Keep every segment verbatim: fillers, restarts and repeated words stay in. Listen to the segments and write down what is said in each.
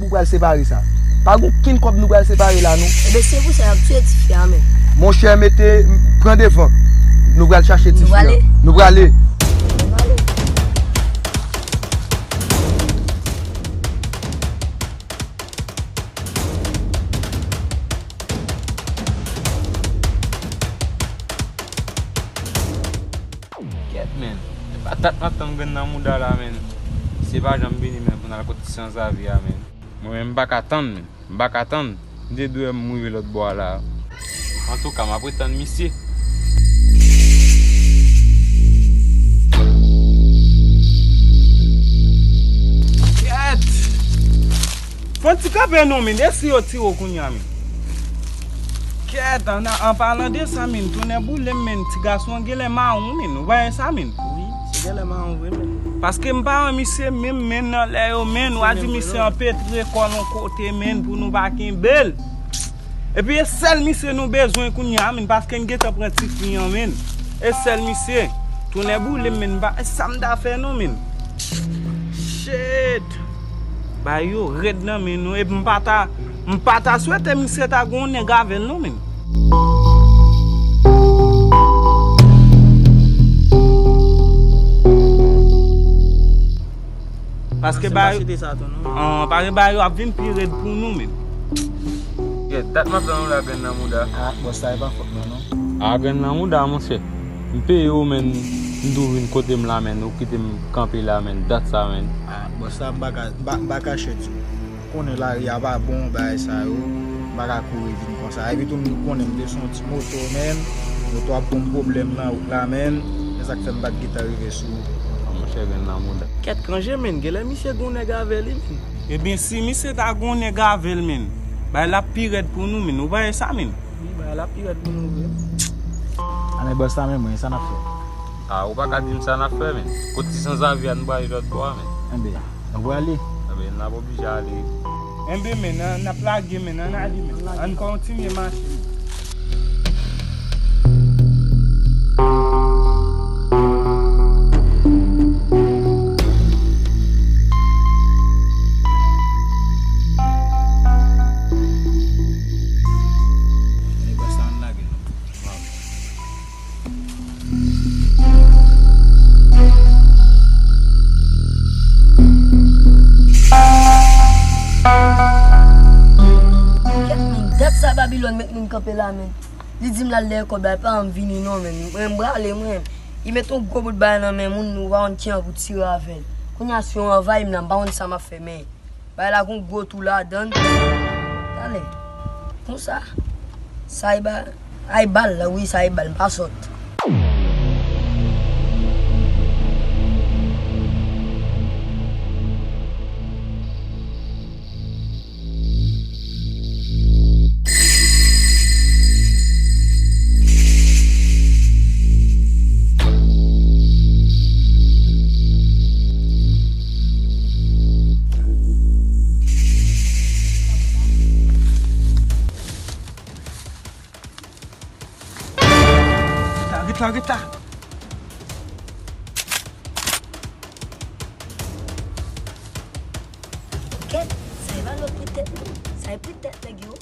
Nou pral separe sa. Pa gen okenn kòb nou pral separe la, non. Ebyen, se pou sa y ap tiye tifi a menm. Monchè, mete, pran devan. Nou pral chache tifi a. Nou prale? Nou prale. Nou prale. Kèt, men. E pa dat m ap tann grenn nan mouda la, men. Se pa janm vini, men, pou n al kot ti sanzave a, men. Mwen menm, m pa ka tann, men. M pa ka tann. M te dwe m rive lòt bò a la. Antouka, m ap ret tann misye. Kèt! Fè yon ti kanpe non, men. E si yo tire w kounye a, men? Kèt, an, an palan de sa, men, tonnè boule m, men, ti gason an genlè mawon, men. Ou pa wè sa, men? Wi, se genlè mawon vre, men. Paske m pa wè misye menm, men, nan lè yo, men, w a di misye anpetre kò l yon kote, men, pou nou pa kenbe l. Epi e sèl misye nou bezwen kounye a, men, paske n gentan pran tifi an, men. E sèl misye. Tonnè boule m, men, m pa, sa m ta fè non, men. Shit. Bagay yo rèd nan men nou. Epi m pa ta, m pa ta swete misye ta gon nèg avè l non, men. Paske bagay, paske bagay yo ap vin pi rèd pou nou, men. Kèt, dat m ap tann ou la, grenn nan mouda. Ah, bòs, sa e pa fòt mwen, non. Ah, grenn nan mouda, monchè. M peye w, men, m tou vin kote m la, men, ou kite m kanpe la, men, dat sa, men. Ah, bòs, sa m pa ka, m pa, m pa ka chèt yo. Ou konnen lari a pa bon, bagay sa yo. M pa ka kouri vin konsa. Epi tou, m konnen m te se yon ti moto, men, moto ap ban m pwoblèm nan wout la, men. Se sa k fè m pa t gentan rive sou ou. Ah, monchè, grenn nan mouda. Kèt, ranje, men, genlè misye gon nèg avè li, men. Ebyen, si misye ta gon nèg avè l, men, bagay la ap pi rèd pou nou, men. Ou pa wè sa, men? Wi, bagay la pi rèd pou nou vre. Ann bòs la menm, wi, sa n ap fè? Ah, ou pa ka di m sa n ap fè, men. Kot ti sanzave a, nou prale lòt bò a, men. Enben, nou prale? Enben, n ap oblije ale. Enben, men, n, n ap lage, men, ann ale, men. Ann kontinye mache, men. Ann lage, non. Kèt, men, dat sa Babilòn met moun kanpe la, men. Li di m l al dèyè kòb la, li pa janm vini non, men. Mwen, m prale, mwen. Li met yon gwo bout bagay nan men moun, nou pa konn ki an pou tire avè l. Kounye a, si yo anvayi m la, m pa konn sa m ap fè, men. Bagay la gon gwo tou ladann. Talè. Konsa. Sa e ba, ay bal la, wi, sa e bal, m pa sòt. Ret la, ret la, ret la. Kèt, sa e pa lòt pritèt, non. Sa e pritèt nèg yo.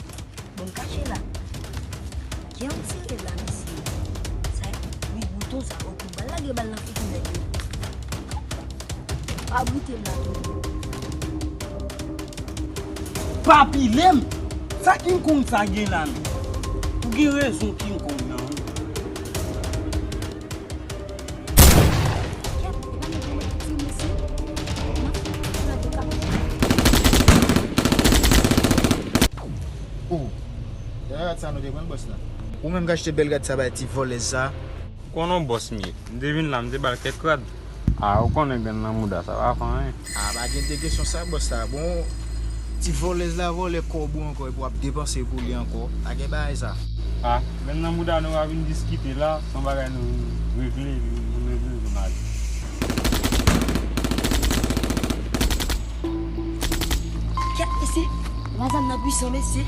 Bon, m kache la. Ki an tire la, mesye? Sa, wi, bouton sa, oke, m pral lage bal nan figi nèg yo. Pa goute m la tou. Pa pile m! Sa King Kong sa gen la, men? Ou gen rezon, King Kong nan. Oh, se rad sa nou te pran, bòs la. Ou menm k achte bèl rad sa bay ti vòlèz sa. Ou konnen yon bòs m ye. M te vin la, m te ba l kèk rad. Ah, ou konnen grenn nan mouda, sa pa fè anyen. Ah, pa gen de kesyon sa, bòs la. Bon, ti vòlèz la vòlè kòb ou ankò, epi w ap depanse pou li ankò. Pa gen bagay sa. Ah, grenn nan mouda, nou pa vin diskite la, se yon bagay nou regle, nou regle, nou ale. Kèt, mesye, vwazin nan pwisan, mesye.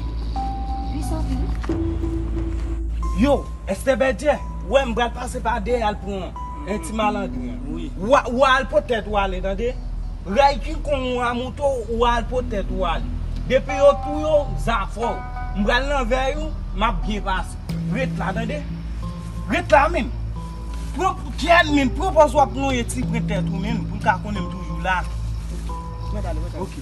Pwisan anpil, wi. Yo, Estè Bèdjè, wè m pral pase pa dèyè al pran yon ti malandren. Wi. Ou a, ou a al potèt ou ale, tande? Ray King Kong ou a moute w, ou a al potèt ou ale. Depi yo touye w, zafè w. M pral nan vèy ou, m ap byen pase. Ret la, tande? Ret la, menm. Pran, kèt, menm, pran pòz w ap lonje ti pran tèt ou, menm, pou l ka konnen m toujou la. Mwen t ale, mwen t ale. Ok.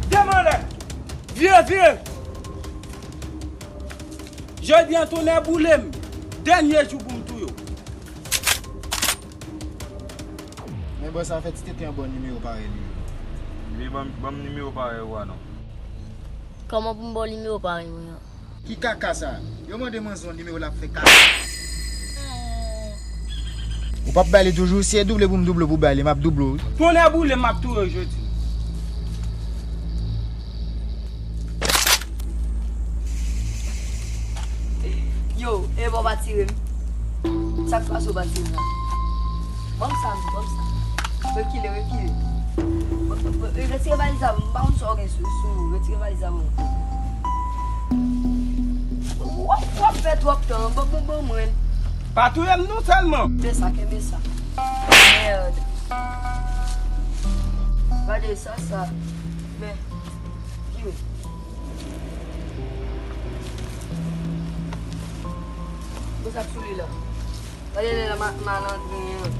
Demen anlè! Vire, vire! Jodi an tonnè boule m. Dènye jou pou m touye w. Men bòs sa fè ti tenten an ba w nimewo parèy li yo. Ebyen, ban m, ban m nimewo parèy ou a non. Kòman pou m ba w nimewo parèy mwen an? Ki kaka sa? Yo mande manzè yon nimewo, l ap fè kaka. Ou p ap bay li toujou? Si e double pou m double w pou bay li, m ap double w wi. Tonnè boule m, m ap touye w jodi. Yo, e bon, pa tire m. Sa k pase w pa tire m la? Ban m sa, ban m sa. Rekile, rekile. Retire valiz la, m pa konn sa w gen sou, sou ou. Retire valiz la, ban mwen. W ap, w ap fè twòp tan. Ban, ban, ban mwen. Pa touye m non sèlman. Kenbe sa, kenbe sa. Mèd. Gade sa, sa. Men, vire. Bon, sa k sou li la. Gade lè la ma-, malandren an.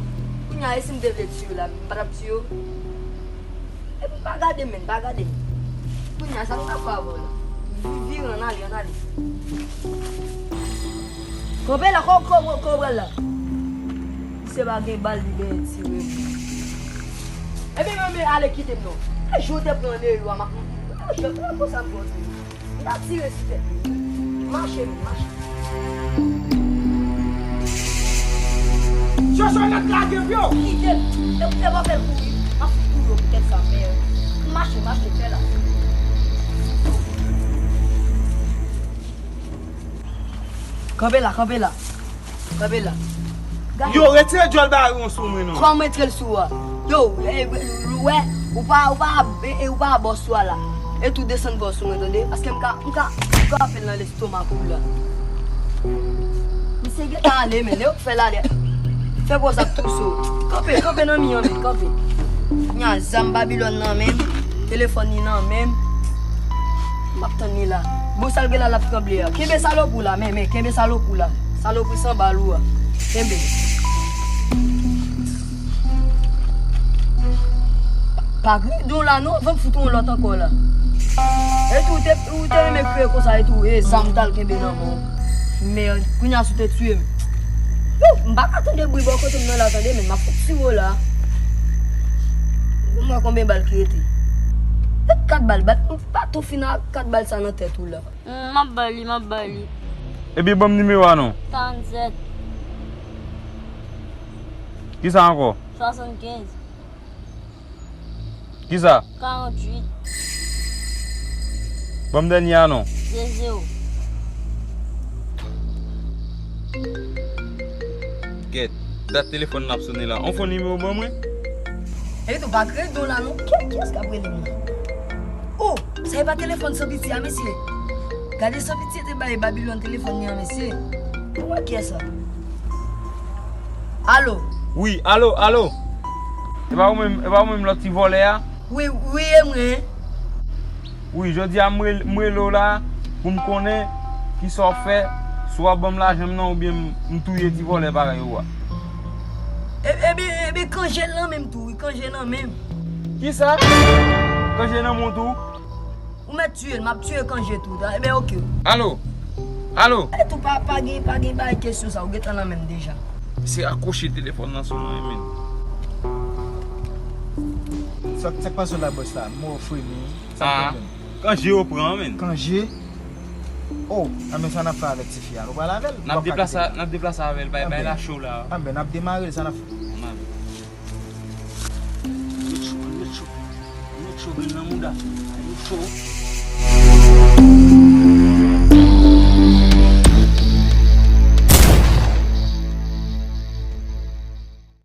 Kounye a, e si m te vle tiye w la, m pa t ap tiye w? Epi pa gade m, menm, pa gade m. Kounye a, sa m t ap fè avè w la? Vi-, vire, ann ale, ann ale. Kanpe la, kò, kò, kò, kò w pral la. Misye pa gen bal, li genyen tire m. Ebyen, men, men, ale kite m non. E jan w te pran Neyou a, m ap, e jan, e konsa m pran Neyou. Li ta tire sou tèt li. Mache, men, mache. Chòchònèt lage pye w! Kite l. E, e pa fè l kouri. M ap fout kouri pou tèt sa, men. Mache, mache, fè la. Kanpe la, kanpe la. Kanpe la. Yo, retire djòl bayon sou mwen non. Kòman retire l sou ou a? Yo, e, e, ou wè, ou pa, ou pa, e, e, ou pa bòs ou a la. E tou desann vòs ou mwen, tande? Paske m ka, m ka, m ka frape l nan lestomak ou la. Misye gentan ale, men, e ou k fè l ale. Fè pòz ap touse w. Kanpe, kanpe nan mi an, men, kanpe. Nya zam Babilòn nan men m, telefòn li nan men m. M ap tann li la. Bon, sa l gen la, l ap tranble a. Kenbe salopri w la, men, men, kenbe salopri w la. Salopri san bal ou a. Kenbe. Pa, pa gridon la non, van m fout yon lòt ankò la. Epi ou te, ou te renmen kriye konsa etou, e zam w t al kenbe nan men w. Mèd, kounye a si w te tiye m. Yo, m pa ka tande bri bò kote m nan la, tande, men m ap fout tire w la. M wè konbyen bal ki rete. Met kat bal, bal, m pa tou fin ak kat bal sa nan tèt ou la. Mm, m ap ba li, m ap ba li. Ebyen, ban m nimewo a non. Karannsèt. Kisa ankò? Swasannkenz. Kisa? Karanntuit. Ban m dènye a non. Zezewo. Gèt, dat telefòn nan ap sone la. On fon nimewo ban mwen. Epi tou pa gridon la non. Kiyès, kiyès k ap rele m la? Oh, sa e pa telefòn Sanpiti a, mesye? Gade Sanpiti te bay Babilòn telefòn li an, mesye. Pou mwen, kiyès sa? Alo? Wi, alo, alo. E pa ou menm, e pa ou menm lòt ti vòlè a? Wi, wi, e mwen. Wi, jodi a m rel-, m rele w la pou m konnen kisa w fè, si w ap ban m lajan m nan oubyen m, m touye ti vòlè parèy ou a. E, ebyen, ebyen, kanje l nan men m tou, wi, kanje nan men m. Kisa? Kanje nan men w tou? Ou mèt tiye l, m ap tiye kanje tou, ta, ebyen, oke. Alo? Alo? E tou pa, pa gen, pa gen bagay kesyon sa, ou gentan nan men m deja. Se akwoche telefòn nan sou mwen, men. Sa, sa k pase w la, bòs la? Mò fremi. Sa k pwoblèm? Kanje yo pran, men. Kanje? Oh, anben sa n ap fè avèk tifi a? Nou pral avè l? N ap deplase, n ap deplase avè l, bay, bay la cho la. Anben, n ap demare l, sa n ap fè? Ann ale. Met cho, met cho. Met cho, grenn nan mouda. Met cho.